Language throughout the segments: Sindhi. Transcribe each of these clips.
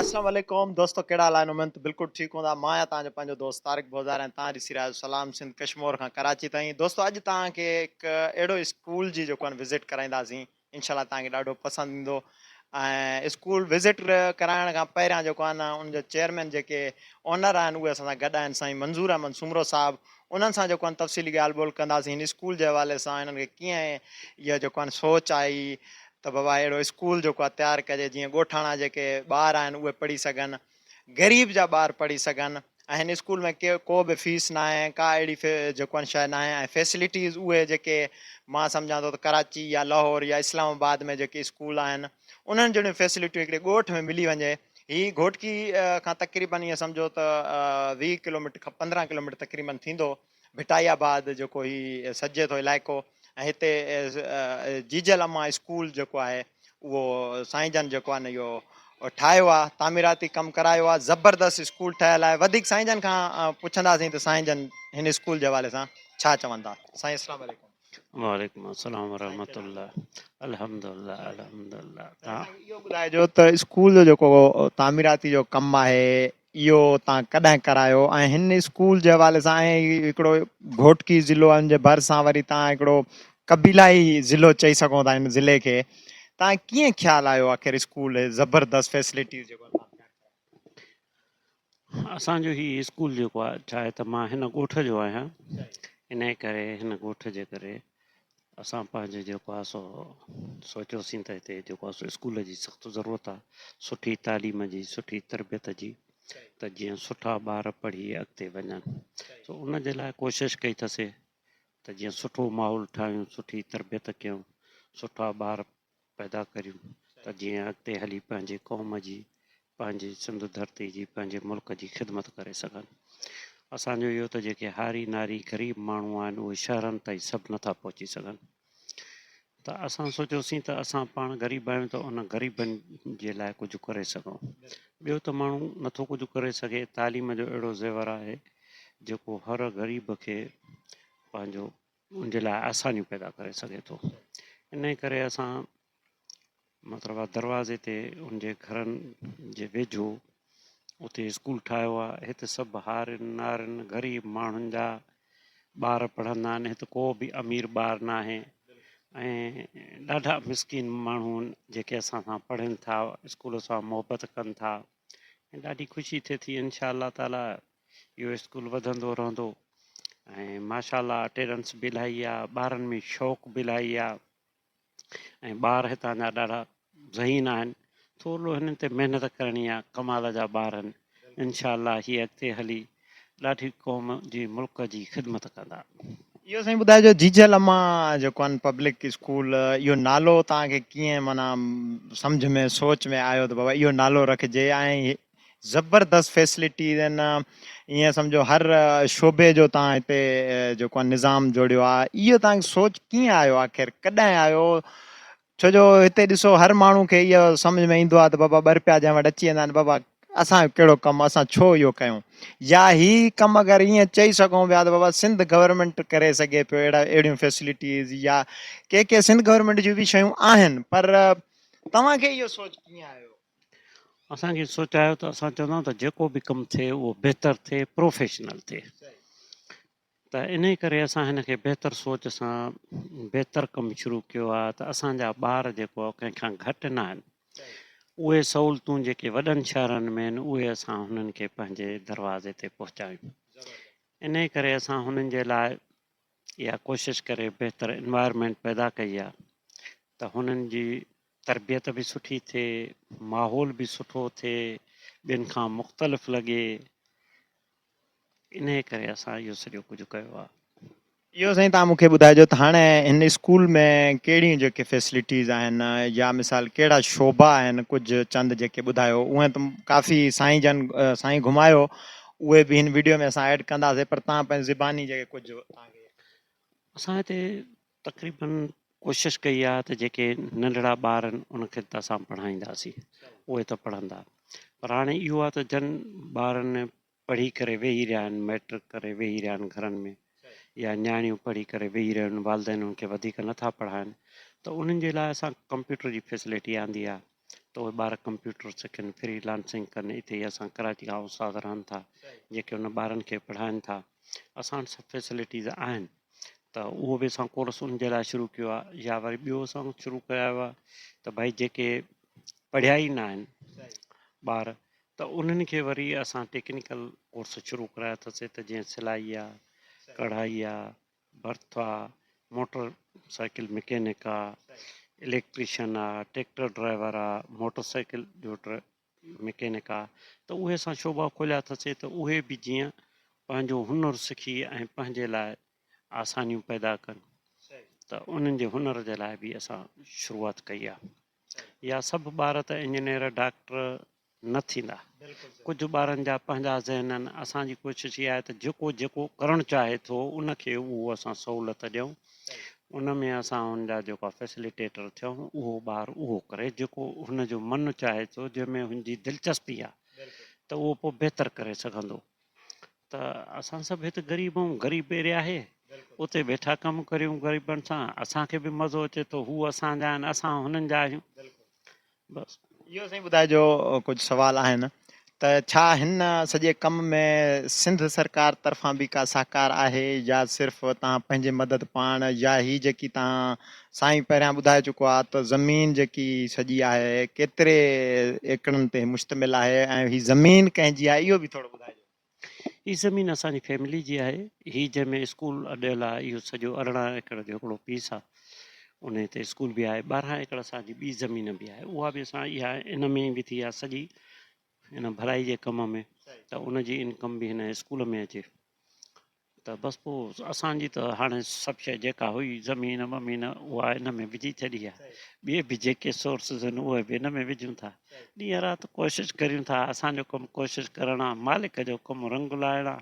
اسلام عليڪم دوستو ڪهڙا حال آهن اميد ته بلڪل ٺيڪ هوندا مان آهيان توهان جو پنهنجو دوست طارق بوزار ۽ توهان ڏسي رهيا آهيو سلام سنڌ ڪشمور کان ڪراچي تائين دوستو اڄ توهان کي هڪ اهڙو اسڪول جي جيڪو آهي وزٽ ڪرائينداسين انشاء الله توهان کي ڏاڍو پسند ايندو ۽ اسڪول وزٽ ڪرائڻ کان پهريان جيڪو آهي نه ان جو چيئرمين جيڪي اونر آهن اهي اسان سان گڏ آهن سائين منظور احمد سومرو صاحب انهن سان جيڪو آهن تفصيلي ڳالهه ٻولهه ڪنداسين هن اسڪول جي حوالي سان هنن کي ڪيئن اها جيڪو آهن سوچ آئي ته بابا اهڙو اسڪول جيڪو آهي تيار ڪجي جيئن ڳوٺاڻا جيڪي ٻار آهن اهي پڙهي سگهن غريب جا ٻار پڙهي سگهن ۽ هن اسڪول ۾ ڪي ڪو به فيس ناهي ڪا اهڙي جيڪو آهن شيء ناهي ۽ فيسلٽيز اهي جيڪي مان سمجهان ٿو ته ڪراچي يا لاهور يا اسلام آباد ۾ جيڪي اسڪول آهن انهن جهڙيون فيسلٽيون هڪڙي ڳوٺ ۾ ملي وڃي هي گهوٽڪي کان تقريبن ائين سمجهو ته 20 ڪلوميٽر کان 15 ڪلوميٽر تقريبن ٿيندو ڀٽائي آباد جيڪو هي سڏجي ٿو علائقو ۽ هتي جيجل اما اسڪول جيڪو آهي اهو سائين جن جيڪو آهي نه اهو ٺاهيو آهي تعميراتي ڪم ڪرايو آهي زبردست اسڪول ٺهيل آهي وڌيڪ سائين جن کان پڇنداسين ته سائين جن هن اسڪول جي حوالي سان ڇا چون ٿا سائين اسلام عليڪم. وعليڪم السلام ورحمة الله الحمدلله الحمدلله تان اهو ٻڌائجو ته اسڪول جو جيڪو تعميراتي جو ڪم آهي اهو تان ڪڏهن ڪرايو ۽ هن اسڪول جي حوالي سان ۽ هڪڙو گهوٽڪي ضلعو آهي ان جي ڀرسان وري تان هڪڙو قبيلائي ضلعو چئي سگهون ٿا هن ضلعي کي تان ڪيئن خيال آيو آخر اسڪول زبردست فيسلٽيز جيڪو اسان جو هي اسڪول جيڪو آهي ڇا آهي ته مان هن ڳوٺ جو آهيان انهي ڪري هن ڳوٺ جي ڪري اسان پنهنجو جيڪو آهي سو سوچيوسين ته هتي جيڪو آهي سو اسڪول جي سخت ضرورت آهي سٺي تعليم جي سٺي تربيت جي ته جيئن سٺا ٻار پڙهي اڳتي وڃن سو ان جي لاء ڪوشش ڪئي اٿسي ته جيئن سٺو ماحول ٺاهيون سٺي تربيت ڪيون سٺا ٻار پيدا ڪريون ته جيئن اڳتي هلي پنهنجي قوم جي، پنهنجي سنڌ ڌرتي جي، پنهنجي ملڪ جي خدمت ڪري سگهن. اسان جو اهو ته جيڪي هاري ناري غريب ماڻهو آهن اهي شهرن تائين سڀ نٿا پهچي سگهن ته اسان سوچيوسين ته اسان پاڻ غريب آهيون ته ان غريبن جي لاء ڪجهه ڪري سگهون. ٻيو ته ماڻهو نٿو ڪجهه ڪري سگهي تعليم جو اهڙو زيور آهي جيڪو هر غريب کي پنهنجو ان جي لاء آسانيون پيدا ڪري سگهي ٿو. انهيء ڪري اسان مطلب دروازي تي ان جي گهرن جي ويجهو اتي اسڪول ٺاهيو آهي. هت سڀ هارين نارين غريب ماڻهن جا ٻار پڙهندا آهن. هت ڪو به امير ٻار ناهي ۽ ڏاڍا مسڪين ماڻهو آهن جيڪي اسان سان پڙهن ٿا اسڪول سان محبت ڪن ٿا ۽ ڏاڍي خوشي ٿئي ٿي انشاء الله تعاليٰ اهو اسڪول وڌندو رهندو ۽ ماشاء الله اٽينڊنس به الاهي آ ٻارن ۾ شوق به الاهي آ ۽ ٻار هتان جا ڏاڍا ذهين آهن ٿورڙو هنن تي محنت ڪرڻي آ ڪمال جا ٻار آهن انشاء الله هي اڳتي هلي ڏاڍي قوم جي ملڪ جي خدمت ڪندا. اهو سائين ٻڌائجو جيجل اما جيڪو آهن پبلڪ اسڪول اهو نالو توهان کي ڪيئن معنيٰ سمجهه ۾ سوچ ۾ آيو ته بابا اهو نالو رکجي ۽ زبردست فيسلٽيز آهن ائين سمجهو هر شعبي جو تان هتي جيڪو آهي نظام جوڙيو آهي اهو تان کي سوچ ڪيئن آيو آخر ڪڏهن آيو ڇو جو هتي ڏسو هر ماڻهو کي اهو سمجهه ۾ ايندو آهي ته بابا ٻه روپيا جنهن وٽ اچي ويندا آهن بابا اسان جو ڪهڙو ڪم اسان ڇو اهو ڪيون يا هي ڪم اگر ائين چئي سگهون پيا ته بابا سنڌ گورنمينٽ ڪري سگهي پيو اهڙا اهڙيون فيسلٽيز يا ڪي ڪي سنڌ گورنمينٽ جون به شيون آهن پر توهان کي اهو سوچ ڪيئن آيو؟ اسان کي سوچ آيو ته اسان چوندا آهيون ته جيڪو به ڪم ٿئي اهو بهتر ٿئي پروفيشنل ٿئي ته انهي ڪري اسان هن کي بهتر سوچ سان بهتر ڪم شروع ڪيو آهي ته اسان جا ٻار جيڪو آهي ڪنهن کان گهٽ نه آهن اهي سهولتون جيڪي وڏن شهرن ۾ آهن اهي اسان هنن کي پنهنجي دروازي تي پهچايون انهي ڪري اسان هنن جي لاء اها ڪوشش ڪري بهتر انوائرمينٽ پيدا ڪئي آهي ته هنن جي تربيت به سٺي ٿئي، ماحول به سٺو ٿئي، ٻين کان مختلف لڳي، انهيء ڪري اسان اهو سڄو ڪجهه ڪيو آهي. اهو سائين توهان مون کي ٻڌائجو ته هاڻي هن اسڪول ۾ ڪهڙيون جيڪي فيسلٽيز آهن يا مثال ڪهڙا شعبا آهن ڪجهه چند جيڪي ٻڌايو اونئن ته ڪافي سائين جن سائين گهمايو اهي به هن وڊيو ۾ اسان ايڊ ڪنداسين پر توهان پنهنجي زباني جيڪي ڪجهه توهان کي. اسان هتي تقريبن ڪوشش ڪئي آهي ته جيڪي ننڍڙا ٻار آهن ان کي ته اسان پڙهائينداسين اهي ته پڙهندا پر هاڻي اهو آهي ته جن ٻارن پڙهي ڪري ويهي رهيا آهن مئٽرڪ ڪري ويهي رهيا آهن گهرن ۾ يا نياڻيون پڙهي ڪري ويهي رهيون آهن والدين انهن کي وڌيڪ نٿا پڙهائن ته انهن جي لاء اسان ڪمپيوٽر جي فيسلٽي آندي آهي. ته اهي ٻار ڪمپيوٽر سکن، فري لانسنگ ڪن، اتي ئي اسان ڪراچي کان استاد رهن ٿا جيڪي ان ٻارن کي پڙهائن ٿا، اسان وٽ سڀ فيسلٽيز آهن ته اهو به اسان ڪورس ان جي لاء شروع ڪيو آهي يا وري ٻيو اسان شروع ڪيو آهي ته ڀائي جيڪي پڙهيا ئي نه آهن ٻار ته انهن کي وري اسان ٽيڪنيڪل ڪورس شروع ڪرايا اٿسي ته جيئن سلائي آ، ڪڙهائي آ، ڀرت آ، موٽر سائيڪل مڪينڪ آ، اليڪٽريشن آ، ٽريڪٽر ڊرائيور آ، موٽر سائيڪل جو مڪينڪ آ ته اهي اسان شعبا کوليا اٿسي ته اهي به جيئن پنهنجو هنر سکي ۽ پنهنجي لاء آسانيون پيدا ڪن ته انهن جي هنر جي لاء به اسان شروعات ڪئي آ يا سڀ ٻار ته انجنيئر ڊاڪٽر نه ٿيندا. ڪجهه ٻارن جا پنهنجا ذهن آهن. اسان جي ڪوشش اها آهي ته جيڪو جيڪو ڪرڻ چاهي ٿو ان کي اهو اسان سهولت ڏيون. ان ۾ اسان ان جا جيڪو فيسليٽيٽر ٿيون اهو ٻار اهو ڪري جيڪو هن جو من چاهي ٿو جنهن ۾ هن جي دلچسپي آهي ته اهو پوء بهتر ڪري سگهندو. ته اسان سڀ هت غريب آهيون غريب ايريا آهي اتي ويٺا ڪم ڪريون غريبن سان اسان کي به مزو اچي ٿو هو اسان جا آهن اسان هنن جا آهيون بس. اهو سائين ٻڌائجو ڪجهه سوال آهن ته ڇا هن سڄي ڪم ۾ سنڌ سرڪار طرفان به ڪا سهڪار آهي يا صرف توهان پنهنجي مدد پاڻ يا هي جيڪي توهان سائين پهريان ٻڌائي چڪو آهي ته زمين جيڪي سڄي آهي ڪيتري ايڪڙن تي مشتمل آهي ۽ هي زمين ڪنهن جي آهي اهو به ٿورو ٻڌائجو. هي زمين اسان جي فيملي جي آهي هي جنهن ۾ اسڪول اڏيل آهي اهو سڄو 18 ايڪڙ جو هڪڙو پيس آهي انهي تي اسڪول به آهي 12 ايڪڙ اسان جي ٻي زمين به آهي اها به اسان اها ان ۾ ئي وڌي آهي سڄي ان ڀلائي جي ڪم ۾ ته ان جي انڪم به هن اسڪول ۾ اچي ته بس پوء اسان جي ته هاڻي سڀ شيء جيڪا هئي زمين ومين اها ان ۾ وجهي ڇڏي آهي. ٻئي به جيڪي سورسز آهن اهي به ان ۾ وجهون ٿا. ڏينهن رات ڪوشش ڪريون ٿا. اسان جو ڪم ڪوشش ڪرڻ آ، مالڪ جو ڪم رنگ لائڻ آ.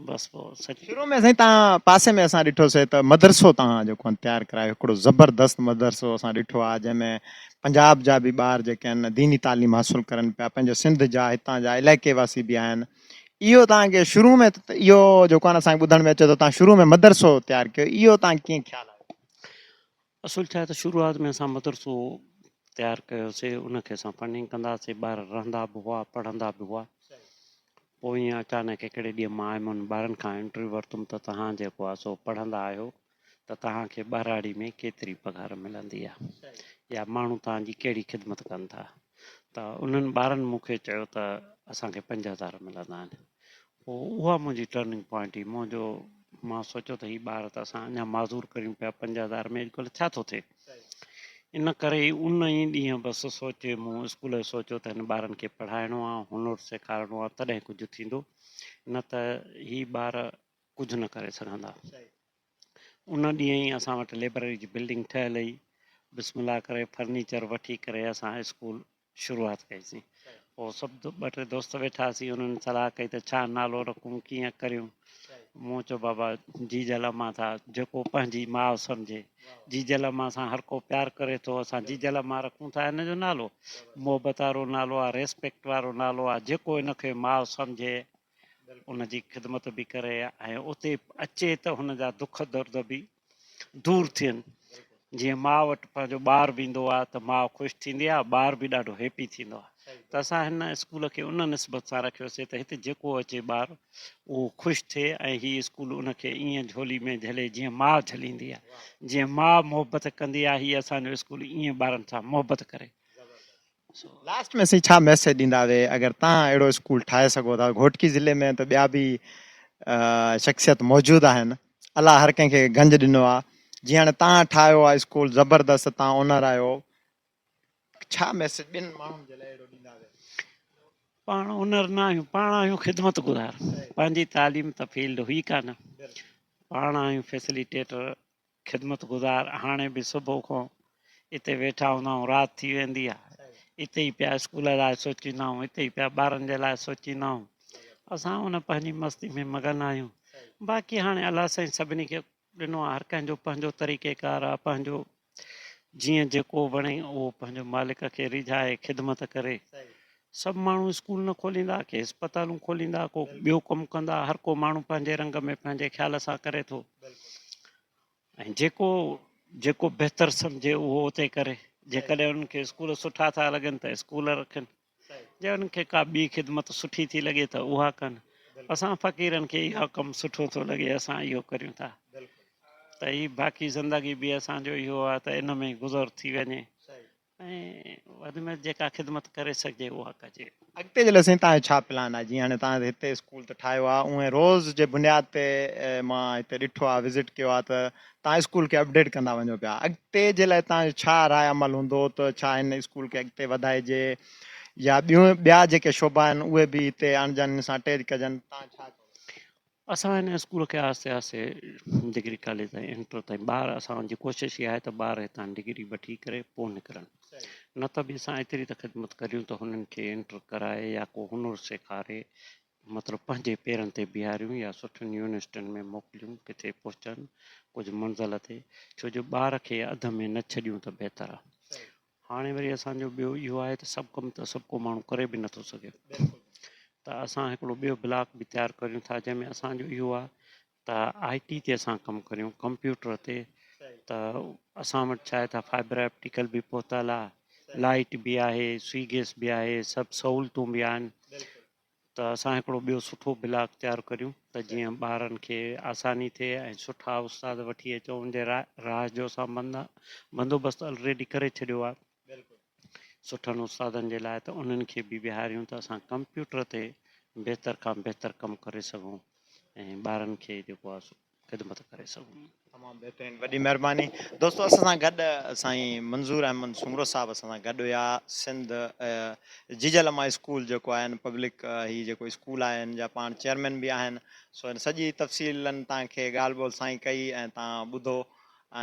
بس پوء سچ. شروع ۾ سائين تان پاسي ۾ اسان ڏٺو سي ته مدرسو تان جيڪو آهي تيار ڪرايو هڪڙو زبردست مدرسو اسان ڏٺو آ جنهن ۾ پنجاب جا به ٻار جيڪي آهن ديني تعليم حاصل ڪرن پيا پنهنجو سنڌ جا هتان جا علائقي واسي به آهن اهو توهان کي شروع ۾ اهو جيڪو آهي اسان کي ٻڌڻ ۾ اچي ٿو توهان شروع ۾ مدرسو تيار ڪيو اهو توهان کي ڪيئن خيال آيو؟ اصل ڇا آهي ته شروعات ۾ اسان مدرسو تيار ڪيوسي ان کي اسان فنڊنگ ڪندا هئاسي ٻار رهندا به هئا پڙهندا به هئا پوء ائين اچانڪ هڪڙي ڏينهن مان آيم ان ٻارن کان انٽرويو ورتم ته توهان جيڪو آهي سو پڙهندا آهيو ته توهان کي ٻهراڙي ۾ ڪيتري پگهار ملندي آهي يا ماڻهو توهان جي ڪهڙي خدمت ڪن ٿا ته انهن ٻارن مون کي چيو ته اسان کي 5000 ملندا آهن پوء اها منهنجي ٽرننگ پوائنٽ هئي منهنجو مان سوچيو ته هي ٻار ته اسان اڃا معذور ڪريون پيا 5000 ۾ اڄڪلهه ڇا ٿو ٿئي ان ڪري ئي ان ئي ڏينهن بس سوچي مون اسڪول جو سوچيو ته هن ٻارن کي پڙهائڻو آهي هنر سيکارڻو آهي تڏهن ڪجهه ٿيندو نه ته هي ٻار ڪجهه نه ڪري سگهندا. ان ڏينهن ئي اسان وٽ لئبرري جي بلڊنگ ٺهيل هئي. بسم الله ڪري فرنيچر وٺي ڪري اسان اسڪول شروعات ڪئي سين. پوء سڀ ٻه ٽي دوست ويٺاسين انهن صلاح ڪئي ته ڇا نالو رکون ڪيئن ڪريون. مون چيو بابا جيجل امان ٿا جيڪو پنهنجي ماء سمجهي. جيجل امان سان هر ڪو پيار ڪري ٿو اسان جيجل امان رکون ٿا ان جو نالو. محبت وارو نالو آ ريسپيڪٽ وارو نالو آ جيڪو ان کي ماء سمجهي ان جي خدمت به ڪري ۽ اتي اچي ته هن جا دک درد به دور ٿين جيئن ماء وٽ پنهنجو ٻار ويندو آهي ته ماء خوش ٿيندي آهي ٻار به ڏاڍو هيپي ٿيندو آهي ته اسان هن اسڪول کي ان نسبت سان رکيوسي ته هتي جيڪو اچي ٻار اهو خوش ٿئي ۽ هي اسڪول ان کي ائين جهولي ۾ جهلي جيئن ماء جهليندي آهي جيئن ماء محبت ڪندي آهي هي اسان جو اسڪول ائين ٻارن سان محبت ڪري. لاسٽ ۾ سائين ڇا ميسيج ڏيندا وي اگر تهان اهڙو اسڪول ٺاهي سگهو ٿا گهوٽڪي ضلعي ۾ ته ٻيا به شخصيت موجود آهن الله هر ڪنهن کي گنج ڏنو آ جيئن هاڻي تهان ٺاهيو آ اسڪول زبردست تهان اونر آهيو ڇا ميسيج ٻين ماڻهن جي لاء اهڙو ڏيندا وي. پاڻ اونر نه آهيون پاڻ آهيون خدمت گذار پنهنجي تعليم ته فيلڊ هئي ڪانه پاڻ آهيون فيسليٽيٽر خدمت گذار هاڻي به صبح کان اتي ويٺا هوندا آهيون رات ٿي ويندي آهي اتي ئي پيا اسڪول لاء سوچيندا آهيون اتي ئي پيا ٻارن جي لاء سوچيندا آهيون اسان ان پنهنجي مستي ۾ مگن آهيون باقي هاڻي الله سائين سڀني کي ڏنو آهي هر ڪنهن جو پنهنجو طريقي ڪار آهي پنهنجو جيئن جيڪو وڻي اهو پنهنجو مالڪ کي ريجهائي خدمت ڪري سڀ ماڻهو اسڪول نه کوليندا ڪي اسپتالون کوليندا ڪو ٻيو ڪم ڪندا هر ڪو ماڻهو پنهنجي رنگ ۾ پنهنجي خيال سان ڪري ٿو ۽ جيڪو جيڪو بهتر سمجهي اهو اتي ڪري. جيڪڏهن انهن کي اسڪول سٺا ٿا لڳن ته اسڪول رکن، جي انهن کي ڪا ٻي خدمت سٺي ٿي لڳي ته اها ڪن. اسان فقيرن کي اهو ڪم سٺو ٿو لڳي اسان اهو ڪريون ٿا. ته هي باقي زندگي به اسان جو اهو آهي ته ان ۾ گذر ٿي وڃي ۽ وڌ ۾ وڌ جيڪا خدمت ڪري سگهجي اها ڪجي. اڳتي جي لاء سائين توهان جو ڇا پلان آهي جيئن هاڻي توهان هتي اسڪول ته ٺاهيو آهي اونئين روز جي بنياد تي مان هتي ڏٺو آهي وزٽ ڪيو آهي ته توهان اسڪول کي اپڊيٽ ڪندا وڃو پيا اڳتي جي لاء توهان جو ڇا راء عمل هوندو ته ڇا هن اسڪول کي اڳتي وڌائجي يا ٻيون ٻيا جيڪي شعبا آهن اهي به هتي آڻجن ان سان اٽيچ ڪجن توهان ڇا چوندو؟ اسان هن اسڪول کي آهستي آهستي ڊگري ڪاليج تائين انٽر تائين ٻار اسان جي ڪوشش اها آهي ته ٻار هتان ڊگري وٺي ڪري پوء نڪرن نه ته به اسان ايتري ته خدمت ڪريون ته هنن کي انٽر ڪرائي يا ڪو هنر سيکاري مطلب پنهنجي پيرن تي بيهاريون يا سٺين يونيورسٽين ۾ موڪليون ڪٿي پهچن ڪجهه منزل تي ڇو جو ٻار کي اڌ ۾ نه ڇڏيون ته بهتر آهي هاڻي وري اسان جو ٻيو اهو آهي ته سڀ ڪم ته سڀ ڪو ماڻهو ڪري به نٿو سگهي ته اسان هڪڙو ٻيو بلاڪ به تيار ڪريون ٿا جنهن ۾ اسان جو اهو آهي ته آء ٽي تي اسان ڪم ڪريون ڪمپيوٽر تي ته اسان وٽ ڇا آهي ته فائبر آپٽيڪل به پهتل آهي لائٽ به آهي سوئي گيس به آهي سڀ سهولتون به آهن ته اسان هڪڙو ٻيو سٺو بلاڪ تيار ڪريون ته جيئن ٻارن کي آساني ٿئي ۽ سٺا استاد وٺي اچون ان جي راهه جو اسان بندوبست الريڊي ڪري ڇڏيو آهي سٺن استادن جي لاء ته انهن کي به ويهاريون ته اسان ڪمپيوٽر تي بهتر کان بهتر ڪم ڪري سگهون ۽ ٻارن کي جيڪو آهي سو خدمت ڪري سگهون. تمام بهترين وڏي مهرباني دوستو اسان سان گڏ سائين منظور احمد سومرو صاحب اسان سان گڏ هيا سنڌ جيجل اما اسڪول جيڪو آهي پبلڪ هي جيڪو اسڪول آهي هن جا پاڻ چيئرمين به آهن سو هن سڄي تفصيلن تان کي ڳالهه ٻولهه سائين ڪئي ۽ تان ٻڌو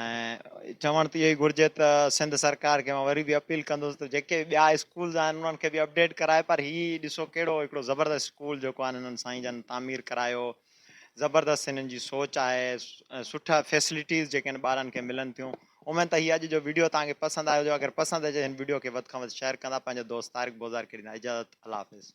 ۽ چوڻ ته اهو ئي گهرجي ته سنڌ سرڪار کي مان وري به اپيل ڪندس ته جيڪي ٻيا اسڪولز آهن انهن کي به اپڊيٽ ڪرائي پر هي ڏسو ڪهڙو هڪڙو زبردست اسڪول جيڪو آهن هنن سائين جن تعمير ڪرايو زبردست هنن جي سوچ آهي ۽ سٺا فيسلٽيز جيڪي آهن ٻارن کي ملن ٿيون اميد ته هي اڄ جو ويڊيو توهان کي پسند آيو هجي اگر پسند اچي هن ويڊيو کي وڌ کان وڌ شيئر ڪندا پنهنجو دوست طارق بوزار کي ڏيندا اجازت الله حافظ.